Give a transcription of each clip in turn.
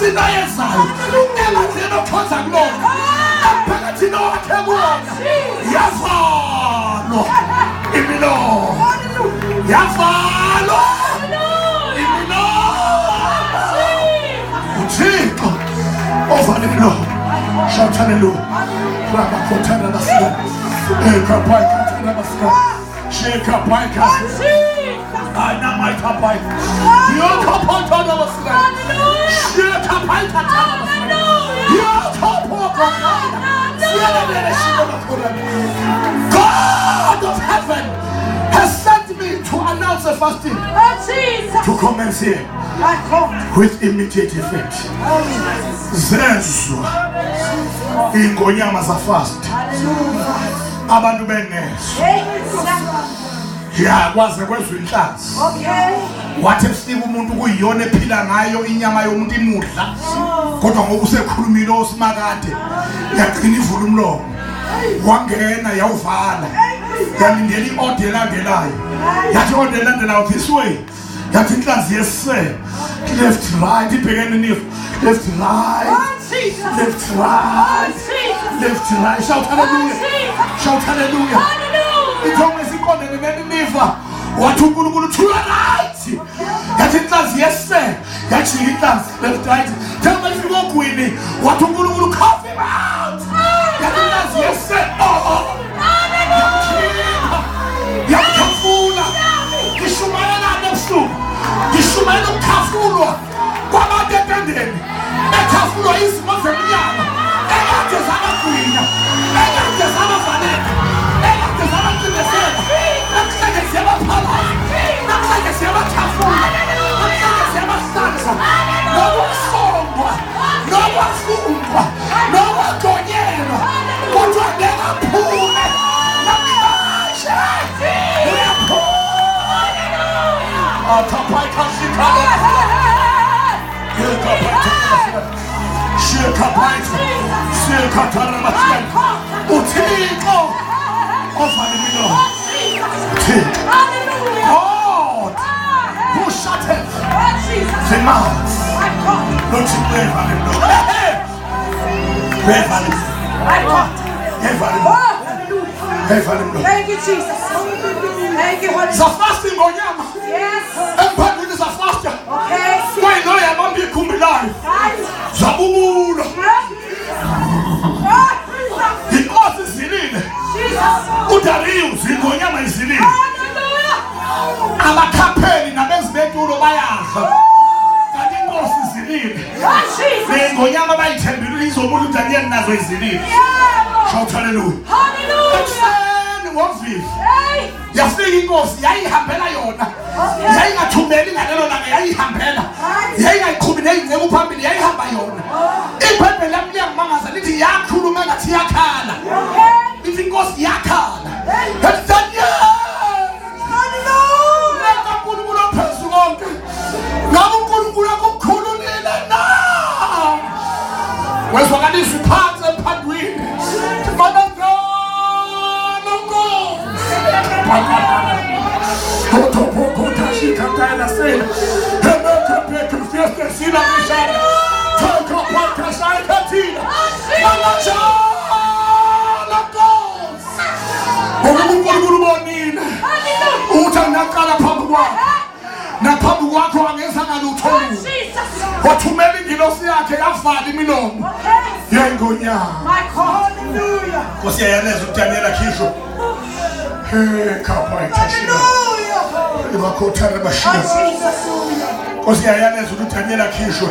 Inkosi into ayenzayo ebandleni okhonza kulona, emphakathini owakhe kuwona, yavalwa imilomo, yavalwa imilomo. UThixo ovala imilomo. Shout hallelujah. Rabakhothana basika. Ekapayikhathana basika. Shekapayika. Ayinamayikhapayika. Yokhaphathana basika. Shekapayikhathana basika. God of heaven has sent me to announce a fasting to commence here with immediate effect. Zezwa ingonyama zafast, abantu bengezwa ya kwaze kwezwa inhlanzi. Wathi efika umuntu kuyiyona ephila ngayo inyama yomuntu imudla, kodwa ngoba usekhulumile osimakade yagcina ivula umlomo, wangena yawuvala, yalindela i-order elandelayo. Yathi i-order elandelayo this way, yathi inhlanzi yese left right, ibhekene nifu left right, left right, left right. Shout hallelujah, shout hallelujah. Ithongo esiqondene neNiniva, wathi uNkulunkulu to your right, yathi inhlanzi yese, yajika inhlanzi left right. Themba ifika ogwini, wathi uNkulunkulu cough him out, yathi inhlanzi yese, oh, yamkhipha, yamkhafula. Ngishumayelana ebusuku, ngishumayela ukukhafulwa kwabantu etendeni, bekhafulwa izimo zeminyaka ekade zabagwina, ekade zabavaleka, ekade zabacindezela. Namhlanje siyabaphalaza, namhlanje siyabakhafula, namhlanje siyabahlanza nokusongwa, nokwafungwa, nokwagonyelwa, kodwa ngeke aphume namhlanje. Uyaphuma. UThixo ovala imilomo, uThixo, God who shutteth the mouth. LoThixo uyayivala imilomo, uyayivala imilomo, uyayivala imilomo, uyayivala imilomo. Thank you, Jesus. Thank you, Holy Spirit. Zafasta ingonyama emphandwini, zafasta kwayilo yabamba ikhumbi layo, zabubula. Inkosi izilile, uDarius, ingonyama izilile, abakhapheli nabenzi betulo bayadla, kanti inkosi izilile. Nengonyama bayithembile izobula uDaniel, nazo izilile. Shout hallelujah. Ekuseni ngovivi yafika inkosi, yayihambela yona, yayingathumeli ngalelo langa, yayihambela, yayingayiqhubi ney'nceku phambili, yayihamba yona. IBhayibheli lami liyangimangaza, lithi yakhuluma engathi iyakhala. Lithi inkosi yakhala, yathi Daniel, leka uNkulunkulu ophezu konke, ngabe uNkulunkulu akukhululile na? Wezwakala izwi phansi emphandwini, manangana nkosi. Ngokuba uNkulunkulu ubonile ukuthi anginaqala phambi kwakhe, naphambi kwakho angenzanga lutho olubi, wathumela ingilosi yakhe yavala imilomo yengonyama. Nkosi yayaleza uDaniel akhishwe. Hey, kapha ibakhothana bashiya. Nkosi yayaleza ukuthi uDaniel akhishwe.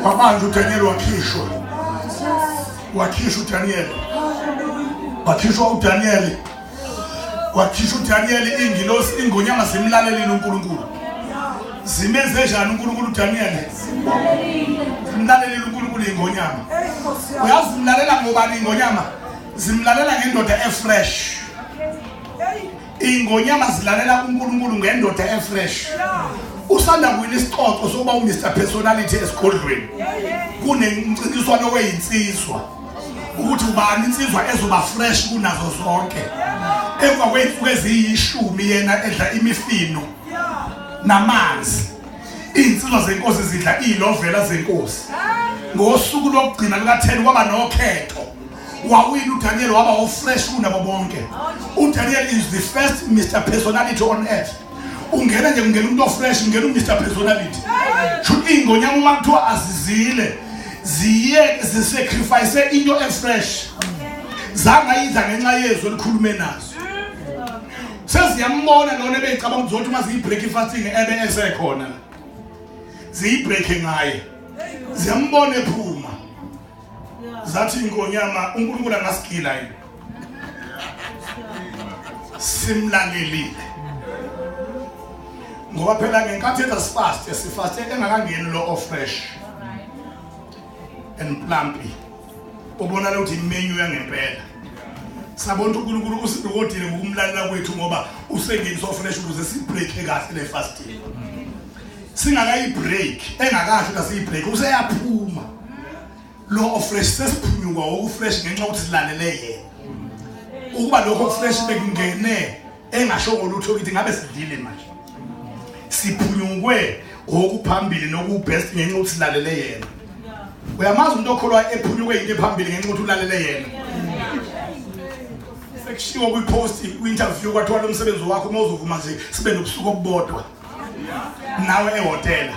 Wabanjwa uDaniel, wakhishwa, wakhishwa uDaniel, wakhishwa uDaniel, wakhishwa uDaniel. Ingilosi, ingonyama zimlalelile uNkulunkulu. Zimenze njani uNkulunkulu uDaniel? Zimlalelile uNkulunkulu ingonyama. Uyazi zimlalela ngobani ingonyama? Zimlalela ngendoda efresh. Ingonyama zilalela uNkulunkulu ngendoda efresh. Usanda kuwina isicoco sokuba uMr Personality esigodlweni, kunemncintiswano weyinsizwa ukuthi ubani insizwa ezoba fresh kunazo zonke. Emva kwey'nsuku eziyishumi yena edla imifino namanzi. Insizwa zenkosi zidla ilovela zenkosi. Ngosuku lokugcina luka-10 kwaba nokhetho. Wawina uDaniel, waba ofresh kunabo bonke. uDaniel is the first Mr Personality on earth. Ungena nje, kungena umuntu ofresh, ungena uMr Personality. Shuthi ingonyama uma kuthiwa azizile, ziye zisacrifice into efresh. Zangayidla ngenxa yezwi elikhulume nazo. Seziyambona lona ebeyicabanga ukuthi uma ziyibreak fasting ebe esekhona. Ziyibreak ngaye. Ziyambona ephuma. Zathi ingonyama uNkulunkulu angasigila yini? Simlalelile. Ngoba phela ngenkathi enza sifast, sifaste engakangeni lo ofresh and plumpy. Ubona ukuthi imenu yangempela. Sabona uNkulunkulu usidokodile ngokumlalela kwethu ngoba usengenisa ofresh ukuze sibreak kahle le fasting. Singakayi break, engakasho ukuthi siyibreak, useyaphuma. Lo ofresh sesiphunyuka okufresh ngenxa yokuthi silalele yena. Ukuba lokho fresh bekungene engasho ngolutho ukuthi ngabe sidlile manje. Siphunyukwe okuphambili nokubest ngenxa yokuthi silalele yena. Uyamazi umuntu okholwa ephunyukwe into ephambili ngenxa yokuthi ulalele yena. Sekushiwo kwipost kwi-interview kwathiwa lo msebenzi wakho uma uzovuma nje sibe nobusuku obubodwa nawe ehhotela,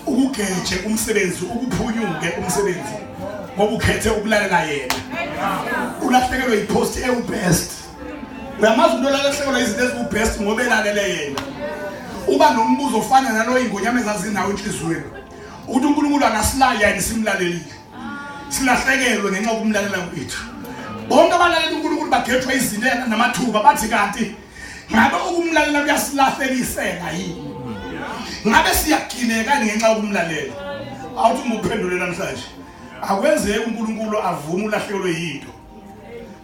ukugeje umsebenzi, ukuphunyuke umsebenzi ngoba ukhethe ukulalela yena. Ulahlekelwe yipost ewubest. Uyamazi umuntu olahlekelwa izinto eziwubest ngoba elalele yena. Uba nombuzo ofana nalowo ingonyama ezazinawo enhliziyweni, ukuthi uNkulunkulu angasilaya yini simlalelile, silahlekelwe ngenxa yokumlalela kwethu. Bonke abalalela uNkulunkulu bagejwa izinto namathuba, bathi kanti ngabe ukumlalela kuyasilahlekisela yini? Ngabe siyagineka ngenxa yokumlalela? Awuthi ngikuphendule namhlanje, akwenzeki uNkulunkulu avume ulahlekelwe yinto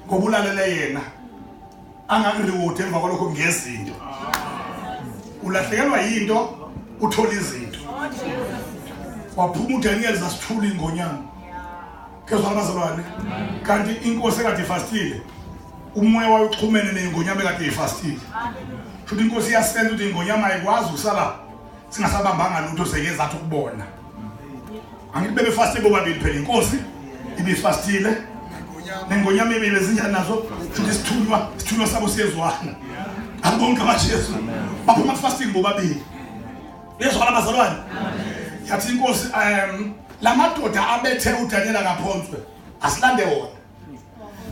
ngoba ulalele yena, angakureward emva kwalokho ngezinto. Ulahlekelwa yinto uthola izinto. Waphuma uDaniel, zasithula ingonyama. Kezwa abazalwane, kanti inkosi ekade ifastile umoya wayo uxhumene nengonyama ekade ifastile. Futhi inkosi iyasenza ukuthi ingonyama ayikwazi ukusala singasabambanga lutho, seke zathi ukubona. Angithi bebefaste bobabili phela, inkosi ibifastile nengonyama ibezinjani nazo. Futhi isithunywa sabo siyezwana. Akubonke abaJesu baphuma fasting bobabili. Lezwana abazalwane, yathi inkosi lamadoda abethe uDaniel akaphonswe, asilande wona,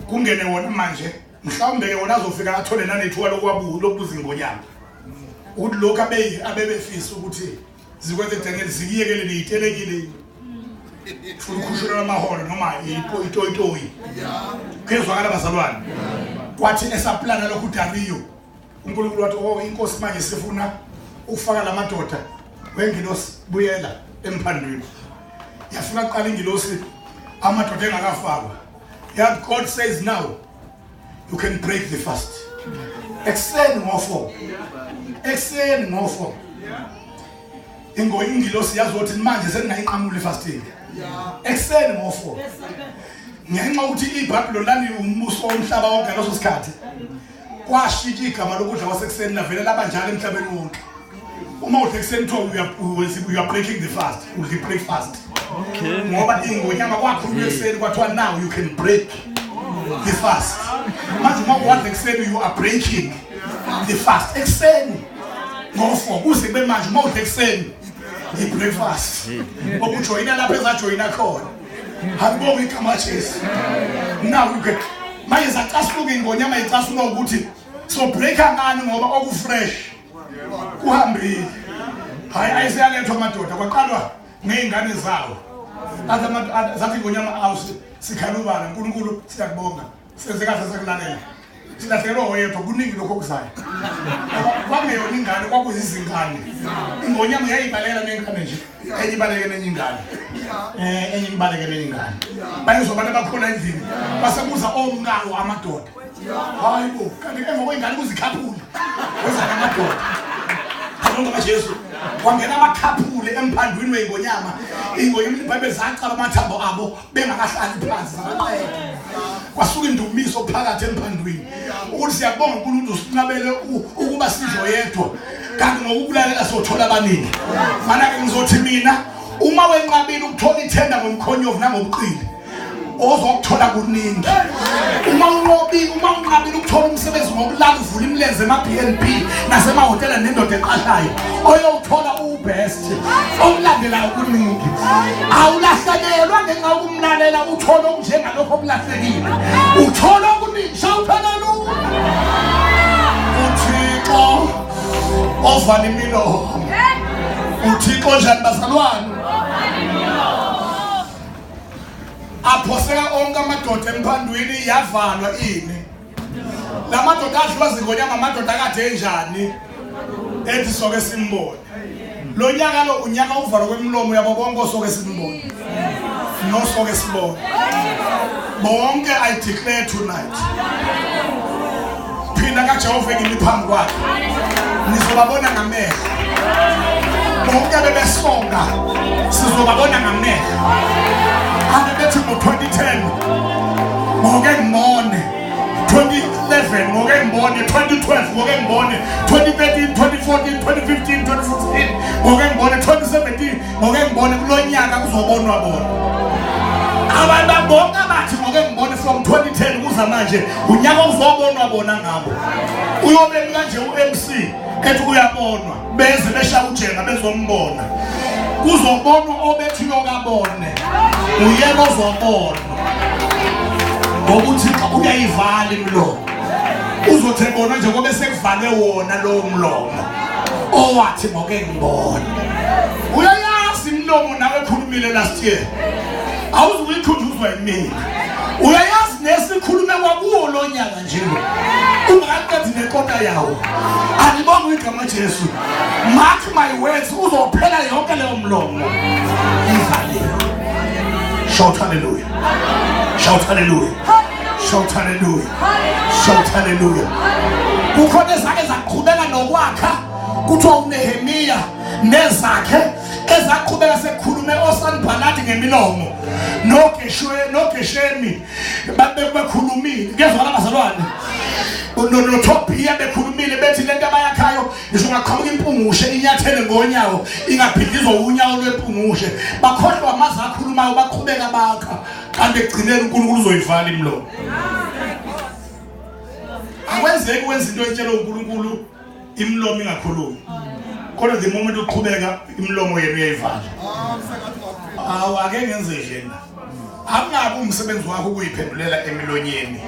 kungene wona manje. Mhlawumbe ke wona azofika athole nanethuba lokubuza ingonyama ukuthi lokhu abebefisa ukuthi zikwenze Daniel zikiyekele niyitelekile, funa ukhushulelwa amaholo noma itoyitoyi. Kuyezwakala bazalwane? Kwathi esaplana lokhu uDariyo, uNkulunkulu wathi oh, inkosi manje sifuna ukufaka lamadoda. Wengilosi, buyela emphandwini. Yafika qala ingilosi amadoda engakafakwa, yathi God says now you can break the fast. Ekuseni ngo-4, ekuseni ngo-4, ingilosi yazothi manje seningayinqamula ifasting ekuseni ngo-4, ngenxa ukuthi iBhabhiloni lali umbuso womhlaba wonke ngaleso sikhathi. Kwashintsha igama lokudla kwasekuseni, lavele laba njalo emhlabeni wonke. Uma udla ekuseni kuthiwa you are breaking the fast, udla i-breakfast. Ngoba ingonyama kwakhulunywa ekuseni kwathiwa now you can break the fast. Manje uma uwadla ekuseni you are breaking the fast. Ekuseni ngo-4 kuze kube manje uma udla ekuseni i-breakfast, okujoyina lapho ezajoyina khona. Akubonge igama Jesu. Now you can. Manje zacasuka ingonyama, icasuka ukuthi so breaka ngani ngoba okufresh kuhambile. Hayi, ayiseyalethwa amadoda, kwaqalwa ngey'ngane zawo. Zathi ingonyama awu sikhalubala, uNkulunkulu siyakubonga, senze kahle sakulalela, silahlekelwa oyedwa, kuningi lokho okuzayo. Kwakungeyona ingane, kwakuyizingane. Ingonyama yayibalekela nengane nje, enye ibaleke nenye ingane, enye ibaleke nenye ingane. Bayezwa abantu abakhona endlini, basebuza omkawo amadoda. Hayi bo, kanti emva kwengane kuzikhaphula weza namadoda. Abonke abaJesu, kwangena amakhaphule emphandwini wey'ngonyama. Ingonyama, iBhayibheli, zacaba amathambo abo bengakahlali phansi, zabaqeda. Kwasuka indumiso phakathi emphandwini ukuthi siyabonga uNkulunkulu usinqabele ukuba sidlo yedwa. Kanti ngokukulalela sothola abaningi. Mana-ke ngizothi mina uma wenqabile ukuthola ithenda ngomkhonyovu nangobuqili, ozokuthola kuningi. Uma unqobile, uma unqabile ukuthola umsebenzi ngokulala uvula imilenze ema-B&B nasemahhotela nendoda eqashayo, oyowuthola uwubest, okulandelayo kuningi. Awulahlekelwa ngenxa yokumlalela, uthole okunjengalokho okulahlekile, uthole okuningi. Shout hallelujah. UThixo ovala imilomo. UThixo njani bazalwane? Aphoseka onke amadoda emphandwini, yavalwa ini. La madoda adliwa zingonyama, amadoda akade enjani? Ethi soke simbone. Lo nyaka lo unyaka uvalwa kwemilomo yabo bonke osoke simbone. No soke sibone. Bonke I declare tonight. Phinda kaJehova ngimi phambi kwakhe. Nizobabona ngamehlo. Bonke bebesonga sizobabona ngamehlo. Ake bethi ngo-2010 ngoke ngibone, 2011 ngoke ngibone, 2012 ngoke ngibone, 2013, 2014, 2015, 2016 ngoke ngibone, 2017 ngoke ngibone. Kulo nyaka kuzobonwa bona. Abantu bonke abathi ngoke ngibone from 2010 kuza manje, unyaka uzobonwa bona ngabo. Uyobe kanje u-MC ethi uyabonwa, beze beshaya ujenga bezombona. Kuzobonwa obethi uyokabone, uyena ozobonwa. Ngoba uThixo uyayivala imilomo. Uzothi ebona nje ngoba sekuvalwe wona lowo mlomo owathi ngoke ngibone. Uyayazi imilomo nawe ekhulumile last year, awuzukuyikhunjuzwa yimina. Uyayazi nesikhulume kwakuwo lo nyaka nje lo ungakaqedi nekota yawo. Alibonge igama Jesu. Mark my words, uzophela yonke leyo mlomo ivaliwe. Shout hallelujah. Shout hallelujah. Shout hallelujah. Shout hallelujah. Kukhona ezake zaqhubeka nokwakha, kuthiwa uNehemiya nezakhe ezaqhubeka sekukhulume oSanbalati ngemilomo noGeshemi bekhulumile. Kuyezwakala bazalwane? NoTobiya bekhulumile bethi lento abayakhayo ngisho ungaqhamuka impungushe inyathele ngonyawo ingabhidlizwa unyawo lwempungushe. Bakhohlwa amazi akhulumayo, baqhubeka bakha. Kanti ekugcineni uNkulunkulu uzoyivala imilomo. Akwenzeki wenza into etshela uNkulunkulu imilomo ingakhulumi. Kodwa the moment uqhubeka imilomo yenu uyayivala. Awu ake ngenze nje. Akungabi umsebenzi wakho ukuyiphendulela emilonyeni.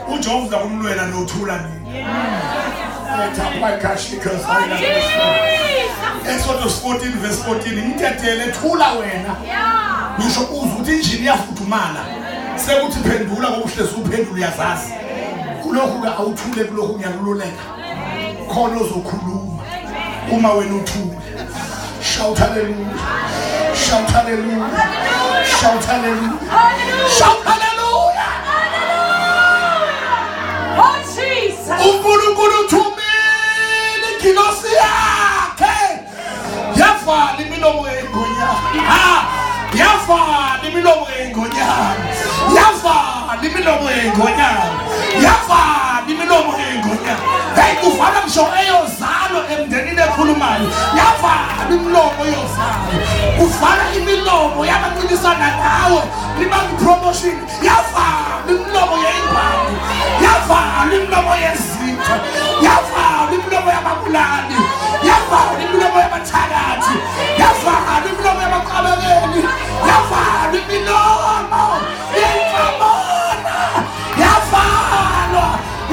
uJehova uzakumlwela nothula nini. Exodus 14 verse 14, mtetele thula wena. Ngisho uzwe ukuthi injini iyafudumala. Sekuthi phendula ngoba uhlezi uphendula uyazazi. Kulokhu ke awuthule, kulokhu ngiyakululeka. Khona ozokhuluma uma wena uthule. Shout hallelujah. Shout hallelujah. Shout hallelujah. Shout hallelujah. Oh Jesus. uNkulunkulu uthumile ingilosi yakhe yavala imilomo yengonyama. Yavala imilomo yengonyama. Yavala imilomo yengonyama. Yavala imilomo yengonyama. Hey, kuvala ngisho eyozalo emndenini ekhulumayo. Yavala imilomo yozalo. Kuvala imilomo yabancintisana nawe libanga promotion. Yavala imilomo yey'mbangi. Yavala imilomo yezitha. Yavala imilomo yababulali. Yavala imilomo yabathakathi. Yavala imilomo yabaqabekeli. Yavala imilomo yey'mfamona. Yavalwa.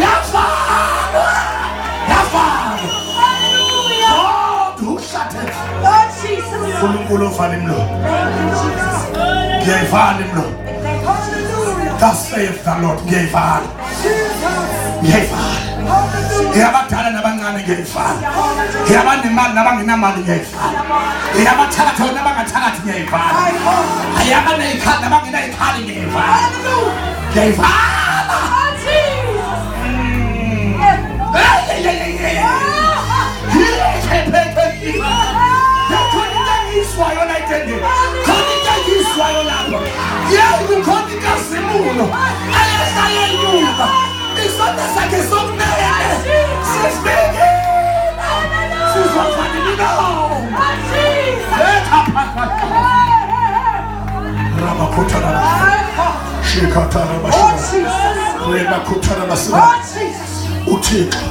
Yavalwa. Yavalwa. Hallelujah. God who shutteth. Oh Jesus. uNkulunkulu ovala imilomo. Thank you Jesus. Ngiyayivala imilomo. Hallelujah. Thus saith the Lord. Ngiyayivala. Jesus. Ngiyayivala. Hallelujah. Eyabaddala nabancane ngiyayivala. Eyabanemali nabangenamali ngiyayivala. Eyabathakatha nabangathakathi ngiyayivala. Eyabaneyikhali nabangenayikhali ngiyayivala. Hallelujah. Ngiyayivala. Oh Jesus. Hey, hey, hey, hey, hey. Khona into engiyizwayo la etendeni. Khona into engiyizwayo lapho. Yebo, kukhona inkazimulo ayehla yenyuka. Isandla sakhe sokunene sifikile. imilomo. Uthixo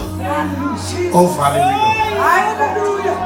ovale imilomo. Hallelujah.